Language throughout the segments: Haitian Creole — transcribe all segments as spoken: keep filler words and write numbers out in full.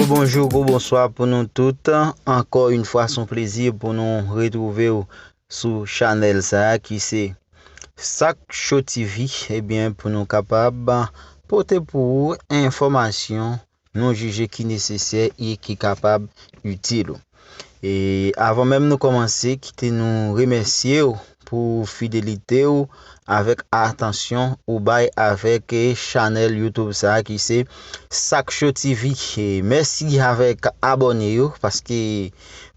Bonjou, gwo bonswa pou nou tout. Ankò yon fwa, se yon plezi pou nou retwouve w sou chanèl sa a ki se Sak Cho T V, ebyen, pou nou kapab pote pou ou enfòmasyon nou jije ki nesesè e ki kapab itil ou. E avan menm nou kòmanse, kite nou remèsye w pou fidelite w avèk atansyon ou bay avèk, eh, chanèl YouTube sa a ki se Sak Cho T V. E mèsi avèk abòne yo, paske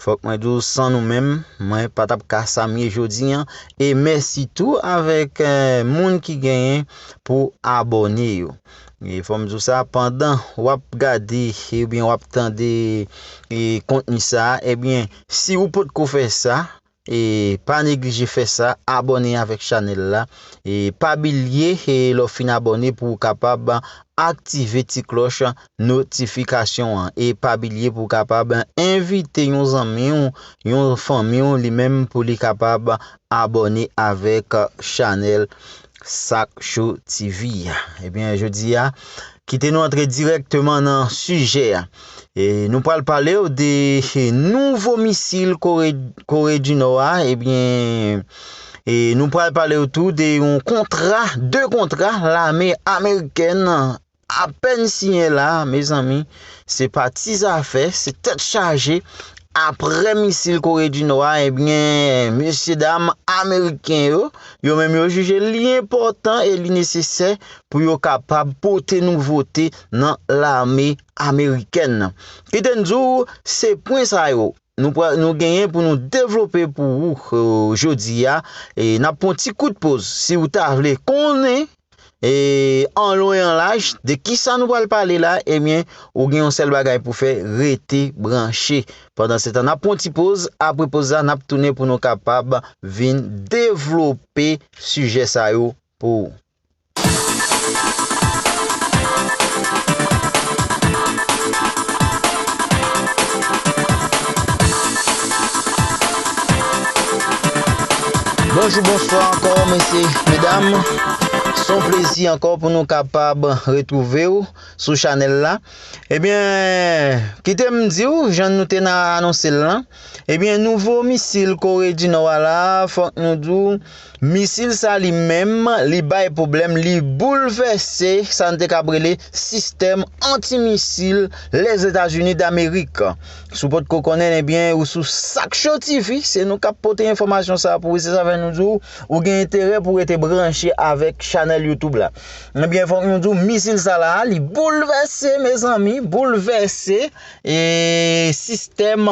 fòk mwen di w, san nou menm, mwen pa t ap ka sa m ye jodi a. E mèsi tou avèk, eh, moun ki genyen pou abòne yo. E fò m di w sa, pandan w ap gade ebyen w ap tande, e, kontni sa a, ebyen, si ou potko fè sa, e pa neglije fè sa, abòne avèk chanèl la. E pa bliye, e lè w fin abòne, pou w kapab aktive ti klòch notifikasyon an. E pa bliye pou w kapab envite yon zanmi w, yon fanmi w, li menm pou li kapab abòne avèk chanèl Sak Cho T V a. Ebyen, jodi a, kite nou antre dirèkteman nan sijè a. E nou pral pale w de nouvo misil Kore, Kore di Nò a. Ebyen, e nou pral pale w tou de yon kontra, de kontra lame amerikèn apèn siyen la, mezanmi, se pa ti zafè, se tèt chaje. Aprè misil Kore di Nò a, ebyen, mesyedam ameriken yo, yo menm yo jije li enpòtan e li nesesè pou yo kapab pote nouvote nan lame amerikèn nan. Kite n di w, se pwen sa yo nou pral, nou genyen pou nou devlope pou ou, eh, jodi a. E n ap pran ti kout poz. Si w ta vle konnen, e an lwen an laj, de kisa nou pral pale la, ebyen, ou gen yon sèl bagay pou fè, rete branche. Pandan se tan, n ap pran ti poz. Apre poz la, n ap tounen pou nou kapab vin devlope sijè sa yo pou ou. Bonjou, bonswa ankò, mesye, medam. Se yon plezi ankò pou nou kapab retwouve w sou chanèl la. Ebyen, kite m di w, jan nou te nan anonse l lan, ebyen, nouvo misil Kore di Nò a la, fòk nou di w, misil sa li menm, li bay pwoblèm, li boulvèse sa n te kab rele sistèm antimisil Lèzetazini Damerik. Si w potko konnen, ebyen, ou sou Sak Cho T V, se nou k ap pote enfòmasyon sa a pou ou, se sa fè nou di w, ou gen enterè pou w rete branche avèk chanèl YouTube la. Ebyen, fòk nou di w, misil sa la, li boulvèse, mezanmi, boulvèse, e, sistèm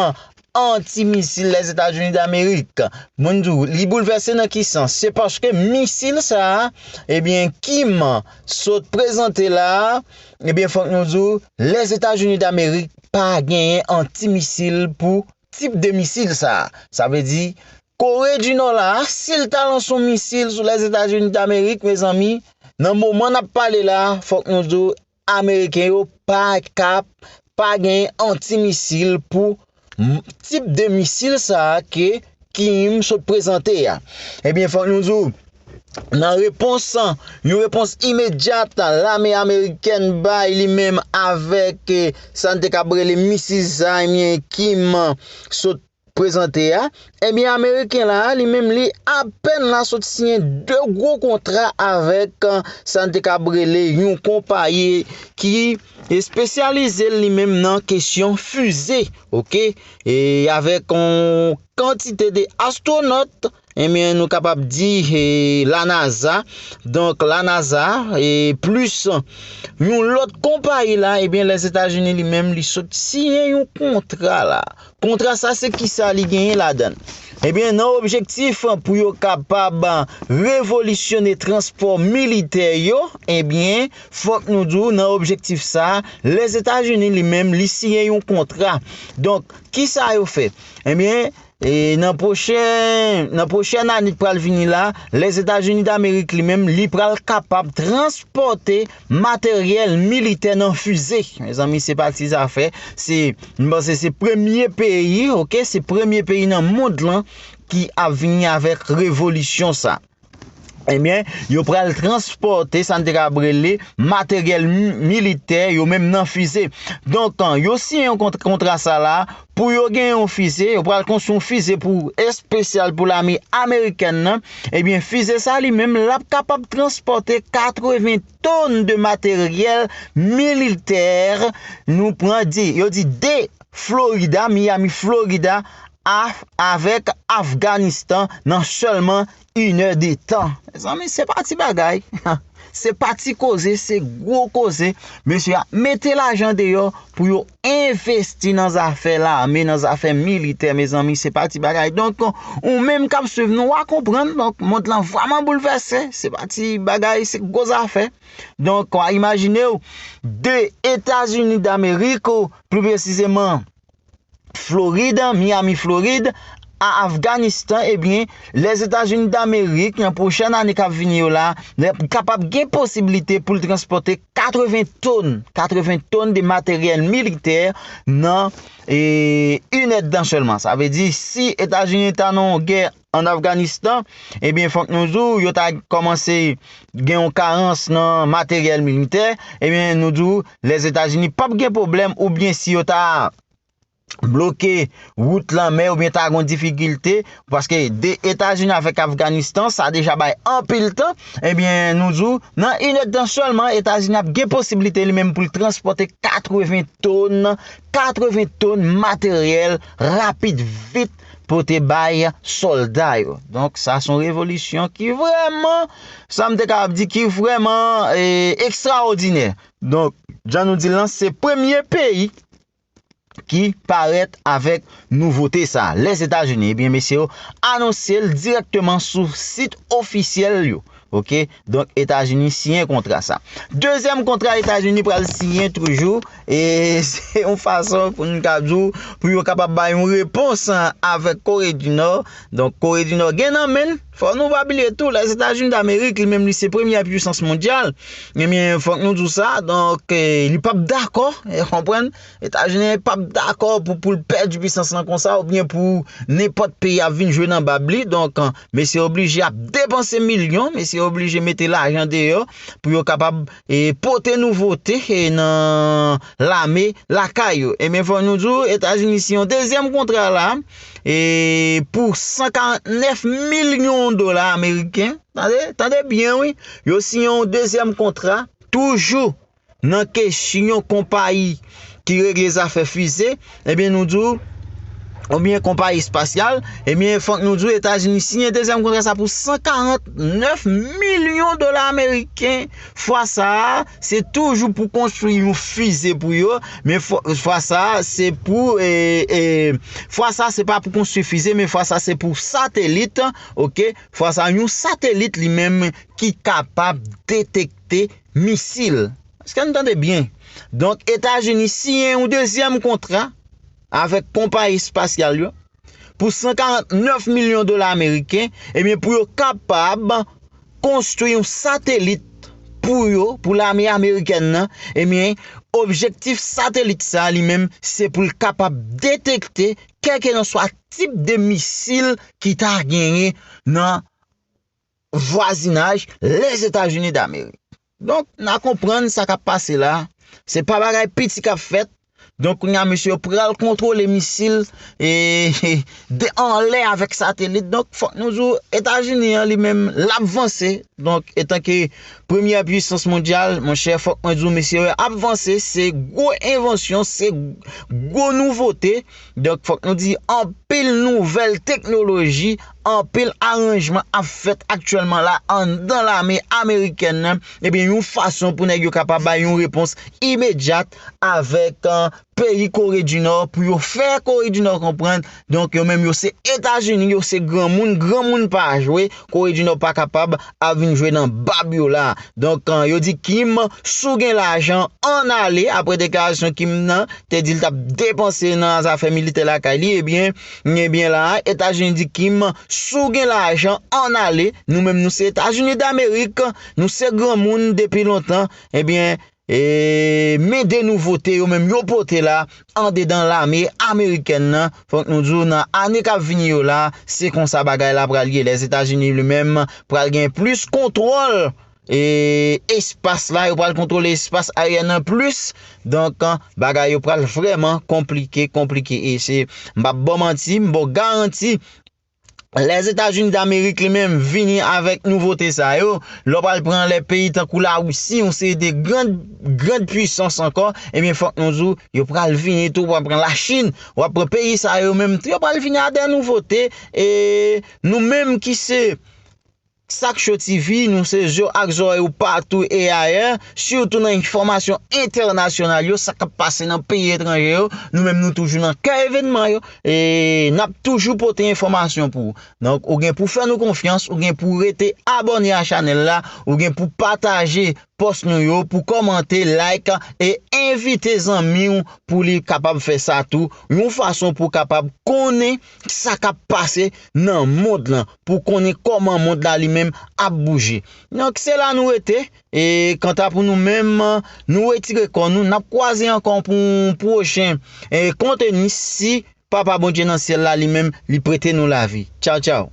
antimisil Lèzetazini Damerik. Moun di w, li boulvèse nan ki sans? Se paske misil sa a, ebyen, Kim sot prezante la a, ebyen, fòk nou di w, Lèzetazini Damerik pa genyen antimisil pou tip de misil sa a. Sa vle di, Kore di Nò la a, si l ta lanse yon misil sou Lèzetazini Damerik, mezanmi, nan moman n ap pale la a, fòk nou di w, Ameriken yo pa ka, pa gen antimisil pou m-, tip de misil sa a ke Kim sot prezante a. Ebyen, fòk nou di w, nan repons, yon repons imedyat lame amerikèn bay li menm avèk, eh, sa n te kab rele misil sa, ebyen, Kim sot prezante a, ebyen, ameriken la a, li menm, li apèn la sot siyen de gwo kontra avèk, eh, sa n te kab rele yon konpayi ki espesyalize l li menm nan kesyon fize, oke? E avèk yon kantite de astwonòt, ebyen, nou kapab di, e, la NASA. Donk, la NASA, e plis yon lòt konpayi la, ebyen, Lèzetazini li menm, li sot siyen yon kontra la. Kontra sa, se kisa li genyen ladan l? Ebyen, nan objektif pou yo kapab revolisyone transpò militè yo, ebyen, fòk nou di w, nan objektif sa, Lèzetazini li menm, li siyen yon kontra. Donk, kisa yo fè? Ebyen, e nan pwochen, nan pwochèn ane k pral vini la, Lèzetazini Damerik li menm, li pral kapab transpòte materyèl militè nan fize. Mezanmi, se pa ti zafè. Se, m panse se premye peyi, oke, se premye peyi nan mond lan ki ap vini avèk revolisyon sa. ebyen, yo pral transpòte sa n te ka rele materyèl mi- militè, yo menm nan fize. Donk, yo siyen yon kont- kontra sa la pou yo gen yon fize, yo pral konstwi yon fize pou espesyal pou lame amerikèn nan. Ebyen, fize sa li menm, l ap kapab transpòte katreven tonn de materyèl militè. Nou pran di, yo di de Florida, Miami, Florida, a- avèk Afganistan nan sèlman inè de tan. Mezanmi, se pa ti bagay. Se pa ti koze, se gwo koze. Mesye a mete lajan deyò pou yo envesti nan zafè lame, nan zafè militè, mezanmi, se pa ti bagay. Donk, ou menm k ap swiv nou, w a konprann. Donk, mond lan vrèman boulvèse. Se pa ti bagay, se gwo zafè. Donk, w a imajine w, de Etazini Damerik, pli presizeman, Florid, Miami, Florid, a Afganistan, ebyen, Lèzetazini Damerik, nan pwochèn ane k ap vini yo la, l ap kapab gen posiblite pou l transpòte katreven tonn, katreven tonn de materyèl militè nan e, inèdtan sèlman. Sa vle di, si Etazini ta nan yon gè an Afganistan, ebyen, fòk nou di w, yo ta kòmanse gen yon karans nan materyèl militè, ebyen, nou di w, Lèzetazini p ap gen pwoblèm, oubyen si yo ta bloke wout lanmè oubyen ta gon difikilte, paske de Etazini avèk Afganistan, sa deja bay anpil tan. Ebyen, nou di w, nan inèdtan sèlman, Etazini ap gen posiblite li menm pou l transpòte katreven tonn, katreven tonn materyèl rapid vit pote bay sòlda yo. Donk, sa se yon revolisyon ki vrèman, sa m te kapab di, ki vrèman, e, ekstraòdinè. Donk, jan nou di l lan, se premye peyi ki parèt avèk nouvote sa. Lèzetazini, ebyen, mesye yo anonse l dirèkteman sou sit ofisyèl yo. Oke? Donk, Etazini siyen kontra sa. Dezyèm kontra Etazini pral siyen toujou, e se yon fason pou n ka di w, pou yo kapab bay yon repons, a, avèk Kore di Nò. Donk, Kore di Nò gen nan men l. Fò nou pa bliye tou, Lèzetazini Damerik, li menm, li se premyè pwisans mondyal. Ebyen, fòk nou di w sa. Donk, e, li p ap dakò, e, konprann? Etazini p ap dakò pou, pou l pèdi pwisans lan konsa, oubyen pou nenpòt peyi ap vin jwe nan bab li. Donk, mesye oblije ap depanse milyon, mesye oblije mete lajan deyò pou yo kapab, e, pote nouvote, e, nan lame lakay yo. Ebyen, fò nou di w, Etazini siyen yon dezyèm kontra la, e, pou san karant nèf milyon dola ameriken. Tande, tande byen, wi. Yo siyen yon dezyèm kontra, toujou nan kesyon konpayi ki regle zafè fize, ebyen, nou di w, oubyen konpayi espasyal, ebyen, fòk nou di w, Etazini siyen dezyèm kontra sa pou san karant nèf milyon dola ameriken. Fwa sa a, se toujou pou konstwi yon fize pou yo, men fwa, fwa sa a, se pou, e, e, fwa sa a, se pa pou konstwi fize, men fwa sa a, se pou satelit, oke? Fwa sa a, yon satelit li menm ki kapab detekte misil. Èske n tande byen? Donk, Etazini siyen yon dezyèm kontra avèk konpayi espasyal yo pou san karant nèf milyon dola ameriken, ebyen, pou yo kapab konstwi yon satelit pou yo, pou lame amerikèn nan. Ebyen, objektif satelit sa a, li menm, se pou l kapab detekte kèlkelanswa tip de misil ki ta genyen nan vwazinaj Lèzetazini Damerik. Donk, n a konprann sa k ap pase la. Se pa bagay piti k ap fèt. Donk, kounye a, mesye yo pral kontwole misil, e, de anlè avèk satelit. Donk, fòk nou di w, Etazini an li menm, l ap vanse. Donk, etanke premyè pwisans mondyal, monchè, fòk mwen di w, mesye yo ap vanse. Se gwo envansyon, se gwo nouvote. Donk, fòk nou di, anpil nouvèl teknoloji, anpil aranjman ap fèt aktyèlman la anndan lame amerikèn nan. Ebyen, yon fason pou nèg yo kapab bay yon repons imedyat avèk, e, peyi Kore di Nò, pou yo fè Kore di Nò konprann. Donk, yo menm, yo se Etazini, yo se granmoun, granmoun pa jwe. Kore di Nò pa kapab ap vin jwe nan bab yo la. Donk, e, yo di Kim, si w gen lajan, ann ale. Apre deklarasyon Kim nan, te di l t ap depanse nan zafè militè lakay li, ebyen, ebyen la, Etazini di Kim, si w gen lajan, ann ale. Nou menm, nou se Etazini Damerik, nou se granmoun depi lontan. Ebyen, e, men de nouvote yo menm yo pote la andedan lame amerikèn nan. Fòk nou di w, nan ane k ap vini yo la, se konsa bagay la pral ye. Lèzetazini li menm pral gen plis kontwòl e espas la, yo pral kontwole espas aryè nan plis. Donk, bagay yo pral vrèman konplike, konplike. E se, m p ap ba w manti, m ba w garanti, Lèzetazini Damerik li menm vini avèk nouvote sa yo. Lè w pral pran lè peyi tankou Larisi, yon seri de grand, grand pwisans ankò, ebyen, fòk nou di w, yo pral vini tou, w ap pran Lachin, w ap pran peyi sa yo menm tou, yo pral vini a de nouvote. E nou menm ki se Sak Show T V, nou se zye w ak zòrèy ou patou e ayè, sitou nan enfòmasyon entènasyonal yo, sa k ap pase nan peyi etranje yo. Nou menm, nou toujou nan kè evènman yo, e n ap toujou pote enfòmasyon pou ou. Donk, ou gen pou fè nou konfyans, ou gen pou rete abòne a chanèl la, ou gen pou pataje pòs nou yo, pou kòmante, like, e envite zanmi w pou li kapab fè sa tou, yon fason pou w kapab konnen sa k ap pase nan mond lan, pou konnen kòman mond la li menm ap bouje. Donk, se la nou rete. E kanta pou nou menm, nou retire kò nou. N ap kwaze ankò pou yon pwochen, e, konteni si Papa Bondye nan syèl la li menm li prete nou lavi. Tchaw, tchaw.